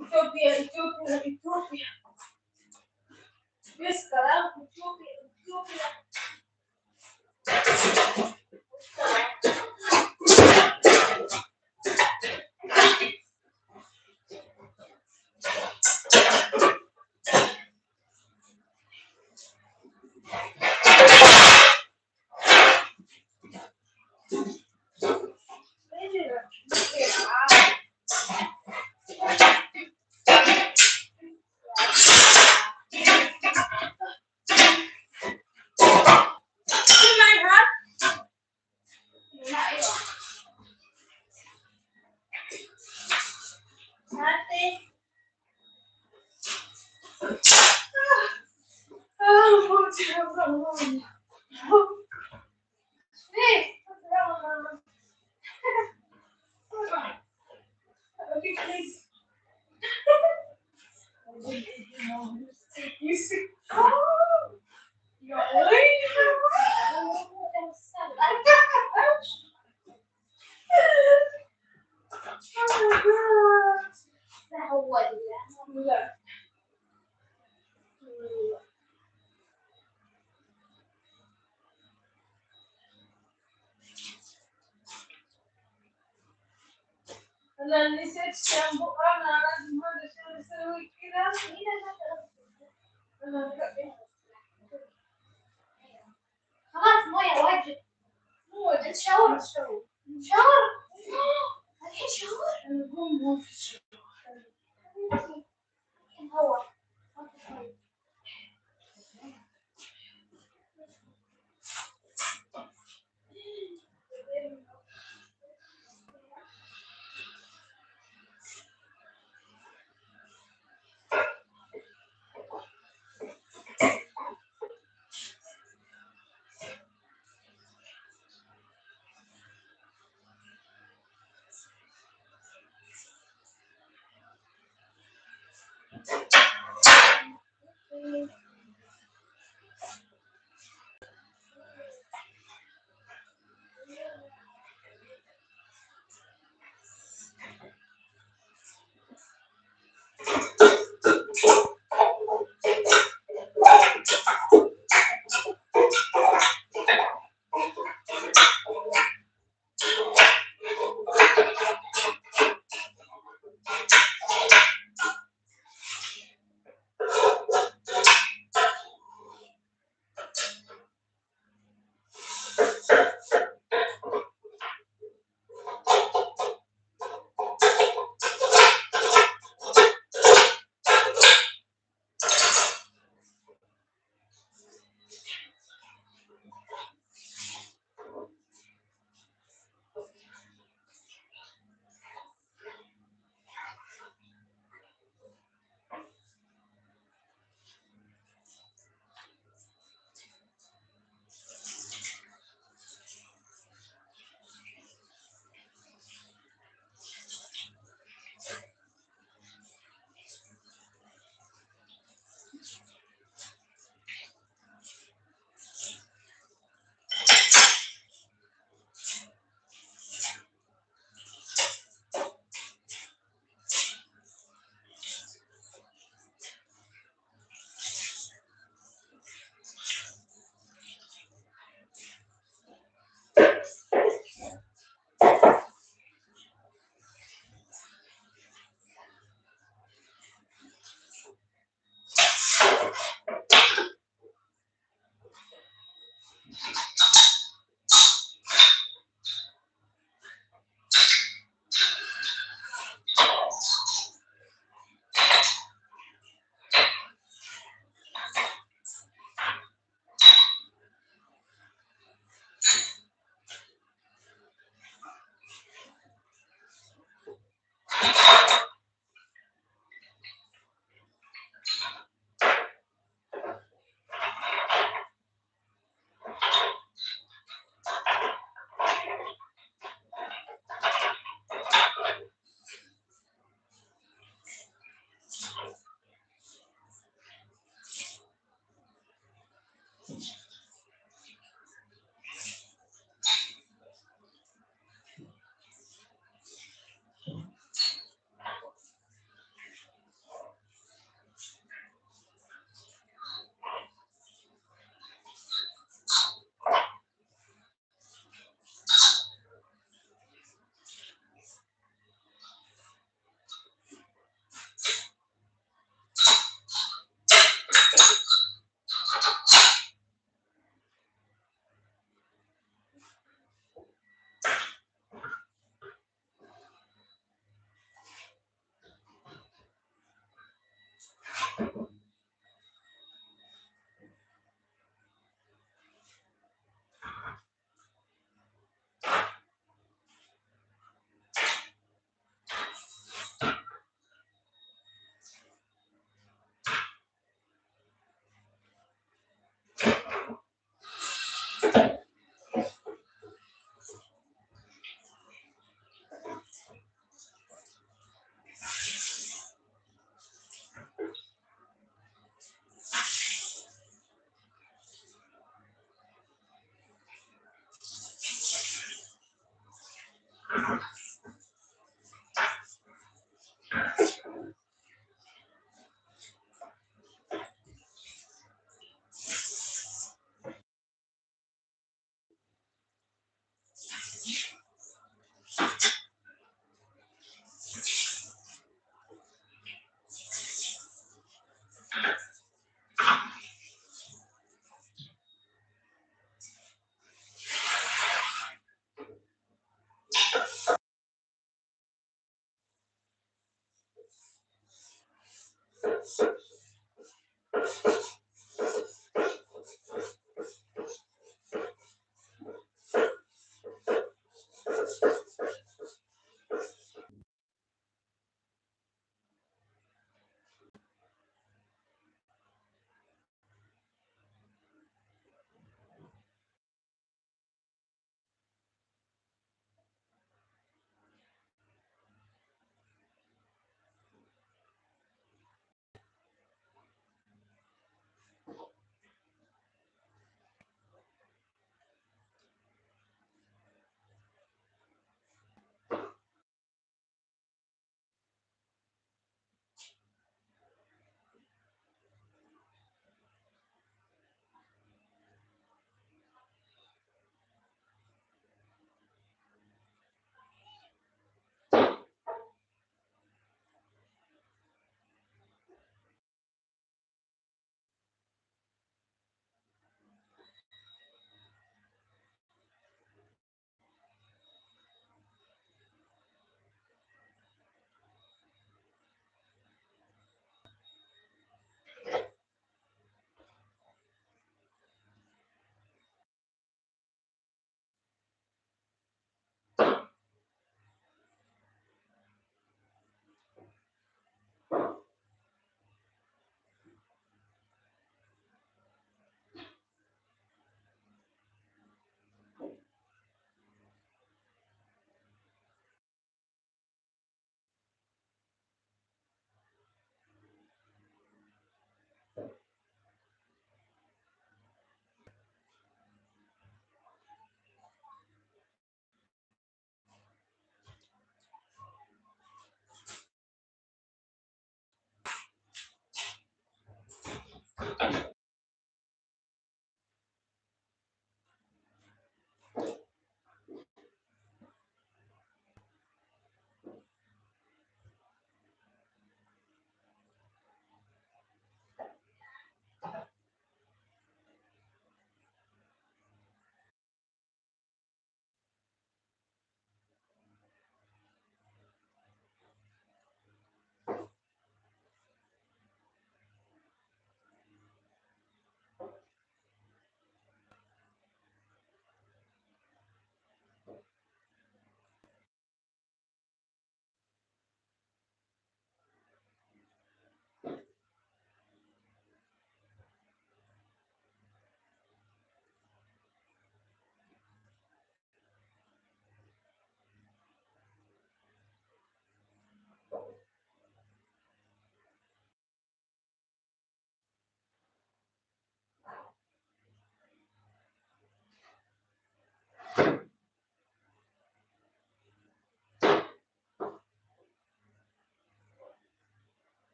إثيوبيا إثيوبيا إثيوبيا بس كلام إثيوبيا إثيوبيا. هو لا. انا نسيت الشامبو، انا لازم هذا عشان اسوي كذا. انا خلاص مويه واجد. مو انت shower shower. shower الحين shower. انا قوم مو في ال shower. الحين هو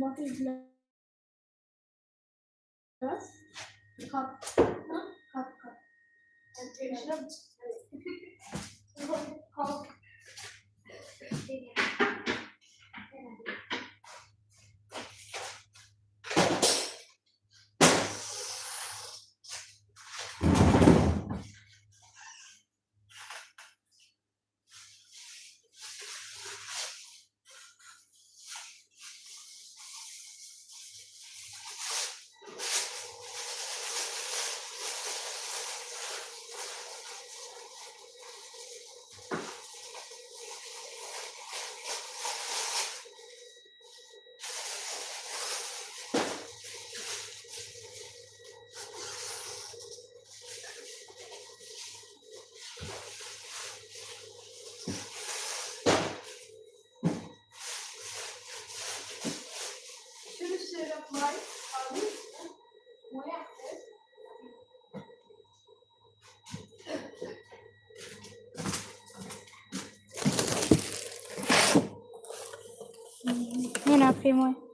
ما في glass cup cup cup cup. شنو الشرب ماي؟ هذه مويه. هنا في مويه.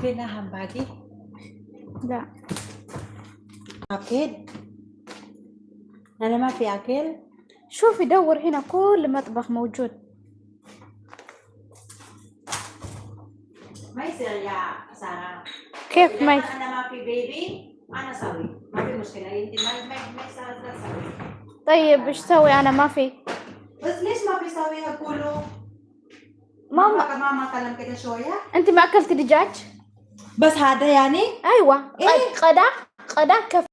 في لحم باقي؟ لا. أكل؟ أنا ما في أكل. شوفي دور هنا، كل مطبخ موجود. ما يصير يا سارة. كيف ما إذا أنا ما في baby، أنا أسوي، ما في مشكلة. أنت ما يصير تسوي. طيب ايش سوي انا؟ ما في. بس ليش ما في سويها كله؟ ماما. ماما كلام كده شوية. انت ما اكلتي دجاج؟ بس هذا يعني. ايوه. إيه؟ قدا قدا كف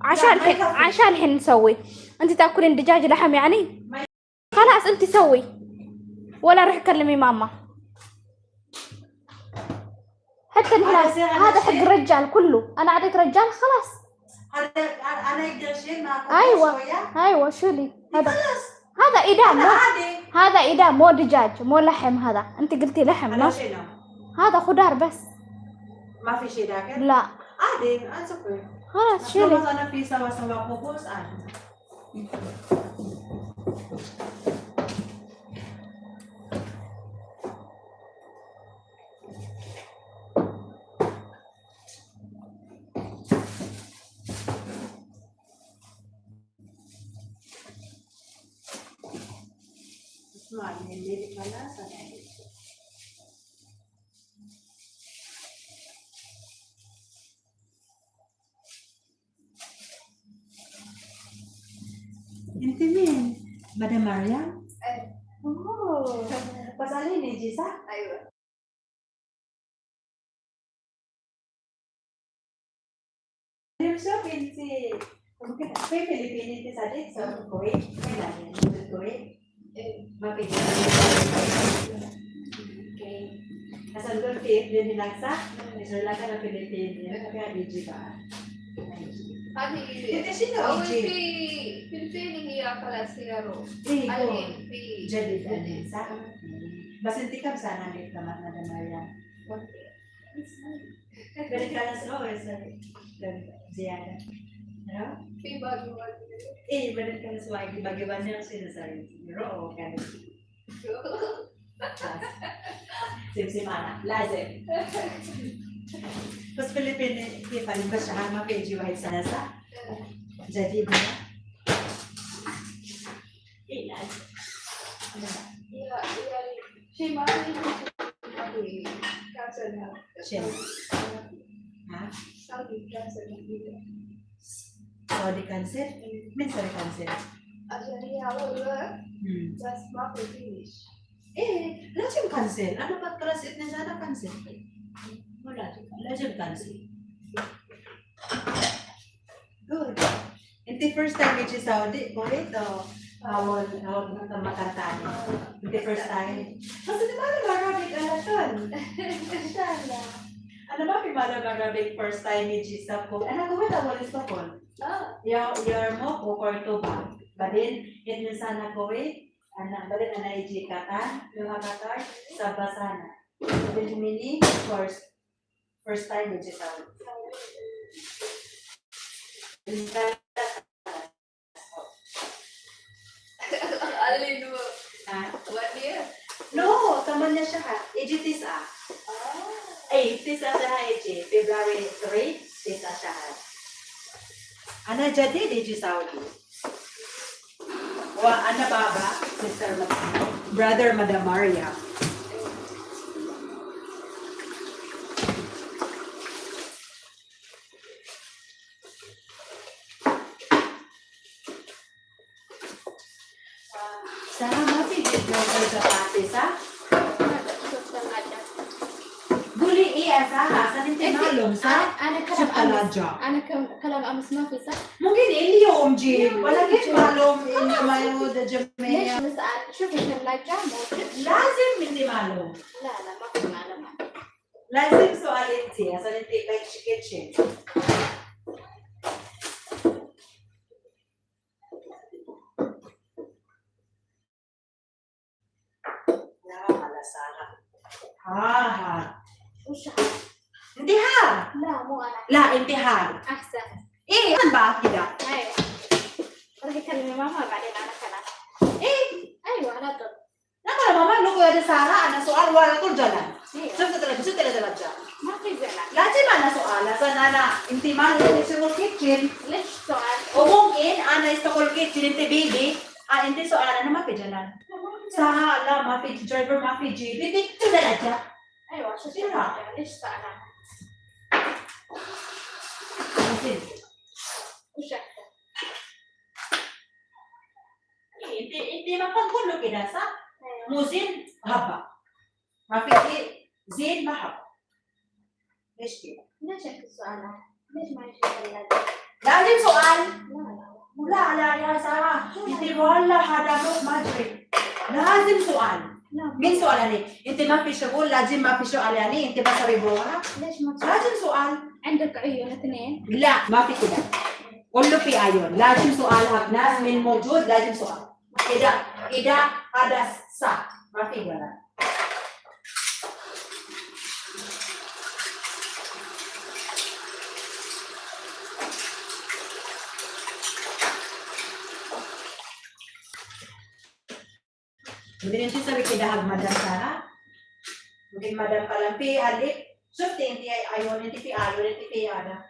عشان ما الحين يكفي. عشان الحين نسوي. انت تاكلين دجاج لحم يعني؟ ما خلاص انت سوي. ولا روحي كلمي ماما. حتى هذا هنا سعر هذا حق الشيء. الرجال كله، انا اعطيت رجال خلاص. هذا انا اقدر اشيل معكم أيوة. شويه. ايوه شيلي هذا. خلاص. هذا إدام هذا مو عادي. هذا إدام مو دجاج مو لحم. هذا انت قلتي لحم هذا ما شنو؟ هذا خضار بس. ما في شيء داخل؟ لا عادي، it's okay. خلاص شيلي. انا في سوا سوا خبز عادي. اسمع من الليل خلاص انا انت مين؟ مدام مريم؟ ايه. اوه بس علي نيجي صح؟ ايوه. شوف انت ممكن في فلبين انت صديق سو الكويت وين يعني الكويت؟ ايه. ما في. Okay. Kasi doon في اثنين هناك صح؟ سريلانكا na Philippine. Kaya يجي بقى. هذه انت شنو اول يجي؟ في فلبيني هي خلاص هي رو. ايه الحين في جديد يعني صح؟ بس انت كم سنة عندك كمان مدام مريم؟ بالك خلاص زيادة. في باقي واجد. Eh, بدل كان سواقي باقي banyak sih saya. Ro kan. سمسم انا لازم. بس فلبين كيف انا بس ما في يجي واحد سنة صح؟ جديد إيه لازم. يعني شيء ما في ما في كم سنة؟ شنو؟ ها؟ سعودي كم سنة؟ سعودي cancel؟ مين سعودي cancel؟ عشان هي أول بس ما في finish. ايه لازم cancel. انا بترس اثنين سنة cancel. مو لازم، لازم cancel. Good. انت first time يجي سعودي كويت او اول اول مكان ثاني؟ انت first time؟ بس انت ما Arabic على طول. ان شاء الله. انا ما في مالم Arabic first time يجي sa انا كويت اول استقل. آه. يرموك وقرطبة. بعدين اثنين سنة كويت أنا بعدين أنا يجي قطر لوها قطر سبع سنة. بعدين مني first time يجي سعودي. قال إنه one year. No, ثمانية شهر يجي 9. أي 9 شهر يجي February 3 9 شهر. أنا جديد يجي سعودي. وأنا بابا sister brother Madam Maria. Sarah, ما في جبنة chapati صح؟ هذا شوف ثلاجة. قولي ايه يا سارة عشان انت معلوم صح؟ انا كلام شوف امس ثلاجة. انا كلام امس ما في صح؟ ممكن اليوم جيب ولا كيف معلوم انه ما يود ليش جميع نسأل؟ شوفي الثلاجة موجود. لازم انت معلوم. لا لا ما في معلومات. لازم سؤال انت عشان انت بيت kitchen. لا على سارة. ها ها. وش هذا؟ انتحار. لا مو انا. لا انتحار. احسن. ايه انا بقى كده. ايوه روحي كلمي ماما بعدين انا كلام. ايه ايوه على طول. لا ما ماما لو يا سارة انا سؤال ولا طول جلال. ايوه شفت تلاتة شفت ثلاجة. ما في زعل. لازم انا سؤال عشان انا انت ما شغل kitchen. ليش سؤال؟ وممكن انا اشتغل kitchen انت baby. انت سؤال انا ما في جلال. سارة لا ما في driver ما في جيب انت ثلاجة. ايوه عشان شنو؟ ثلاجة. ليش سؤال انا؟ زين. وش احسن؟ انت ما كله كده صح؟ ايوه مو زين هبة. ما في زين ما هبة. ليش كده؟ ليش انت السؤال؟ ليش ما يجي ثلاجة؟ لازم سؤال. لا لا لا لا يا سارة انت والله هذا ما ادري. لازم سؤال. لا. مين سؤال يعني؟ انت ما في شغل، لازم ما في سؤال يعني انت بس بروحك. ليش ما تشوف؟ لازم سؤال. عندك عيون اثنين. لا ما في كده، كله في عيون. لازم سؤال حق ناس من موجود، لازم سؤال. اذا هذا صح، ما في غلط. ممكن انت تسوي كده حق مدام سارة، ممكن مدام فلان في هلك. شفتي انت عيون، انت في عيون، انت في هذا.